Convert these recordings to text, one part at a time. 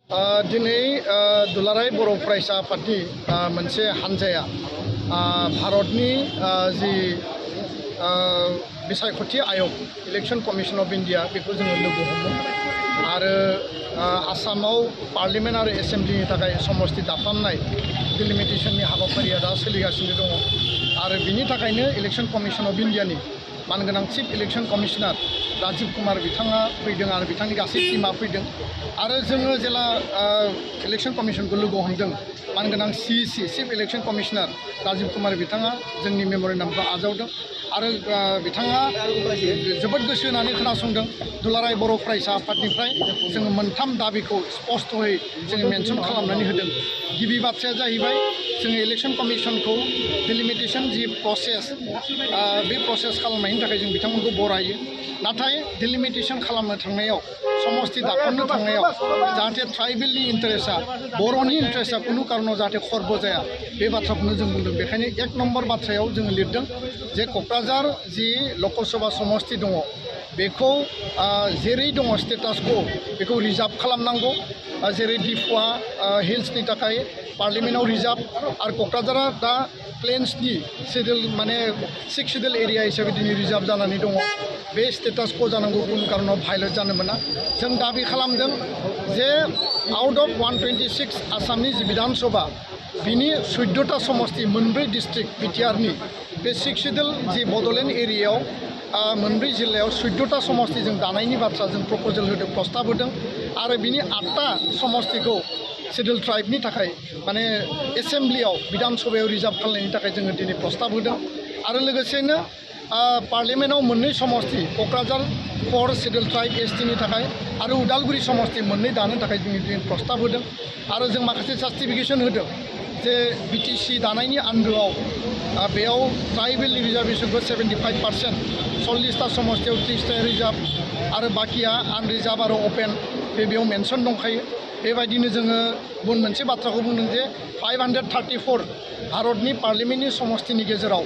दिनै दुलाराय बर' फरायसा आफादनि मोनसे हानजाया भारतनि जि बिसायख'थि आयोग इलेक्शन कमिशन अफ इन्डिया बेखौ जोङो लोगो हमो आरो आसामाव पार्लियामेन्ट आरो एसेम्ब्लिनि थाखाय समस्ति दाफामनाय डिलिमिटेशननि हाबाफारिया दा सोलिगासिनो दङ आरो बिनि थाखायनो इलेक्शन कमिशन अफ इन्डियानि मानगोनां chief election commissioner Rajiv Kumar बिथाङा फैदों आरो बिथांनि गासै टीमा फैदों आरो जोङो जेला इलेक्शन कमिशनखौ लोगो हमदों मानगोनां CEC chief election commissioner Rajiv Kumar बिथाङा जोंनि मेम'रेन्डामखौ आजावदों आरो बिथाङा जोबोद गोसो होनानै खोनासंदों दुलाराय बर' फरायसा आफादनिफ्राय जोङो मोनथाम दाबिखौ स्पष्टयै जोङो मेनसन खालामनानै होदों। गिबि बाथ्राया जाहैबाय जोङो इलेक्शन कमिशनखौ डिलिमिटेशन जि प्रसेस बे प्रसेस खालामनायनि थाखाय जों बिथांमोनखौ बरायो नाथाय डिलिमिटेशन खालामनो थांनायाव समस्ति दाफामनो थांनायाव जाहाथे ट्राइबेलनि इन्टारेस्टआ बर'नि इन्टारेस्टआ खुनु कारनाव जाहाथे खर्ब जाया बे बाथ्राखौनो जों बुंदों। बेखायनो 1 नम्बर बाथ्रायाव जोङो लिरदों जे क'क्राझार जि लकसभा समस्ति दङ बेखौ जेरै दङ स्टेटास को बेखौ रिजार्भ खालामनांगौ जेरै डिफुआ हिल्सनि थाखाय पार्लियामेन्टआव रिजार्भ आरो क'क्राझारा दा प्लेन्सनि शेड्युल माने 6 शेड्युल एरिया हिसाबै दिनै रिजार्भ जानानै दङ बे स्टेटास को जानांगौ गुबुन कारनाव भायलेट जानो मोना। जों दाबि खालामदों जे आउट अफ 126 आसामनि जि विधानसभा बिनि 14टा समस्ति 4 डिस्ट्रिक्ट बिटिआरनि बे 6 शेड्युल जि बड'लेण्ड एरियायाव 4 जिल्लायाव 14टा समस्ति जों दानायनि बाथ्रा जों प्रप'जेल होदों प्रस्ताब होदों आरो बिनि 8टा समस्तिखौ शेड्युल ट्राइबनि थाखाय माने एसेम्ब्लियाव विधानसभायाव रिजार्भ खालामनायनि थाखाय जोङो दिनै प्रस्ताब होदों आरो लोगोसेनो पार्लियामेन्टआव 2 समस्ति क'क्राझार 4 शेड्युल ट्राइब STनि थाखाय आरो उदालगुरि समस्ति 2 दानो थाखाय जों दिनै प्रस्ताब होदों आरो जों माखासे जास्टिफिकेशन होदों जे BTC दानायनि आन्दोआव बेयाव ट्राइबेल रिजार्भेशनखौ 75% 40टा समस्तियाव 30टा रिजार्भ आरो बाकिया आनरिजार्भ आरो अपेन बेयाव मेनसन दंखायो। बेबायदिनो जोङो गुबुन मोनसे बाथ्राखौ बुंदों जे 534 भारतनि पार्लियामेन्टनि समस्तिनि गेजेराव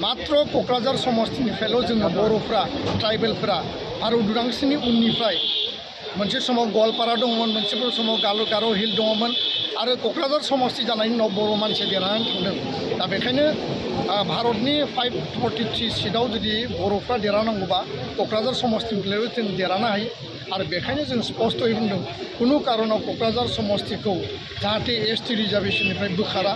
मात्र क'क्राझार समस्तिनिफ्रायल' जोङो बर'फ्रा ट्राइबेलफ्रा भारत उदांस्रिनि उननिफ्राय मोनसे समाव गवालपारा दंमोन मोनसे समाव गार' हिल दङमोन आरो क'क्राझार समस्ति जानायनि उनाव बर' मानसिया देरहानानै थांदों। दा बेखायनो भारतनि 543 सीटआव जुदि बर'फ्रा देरहानांगौबा क'क्राझार समस्तिनिफ्रायबो जों देरहानो हायो आरो बेखायनो जों स्पष्टयै बुंदों खुनु कारनाव क'क्राझार समस्तिखौ जाहाथे ST रिजार्भेशननिफ्राय बोखारा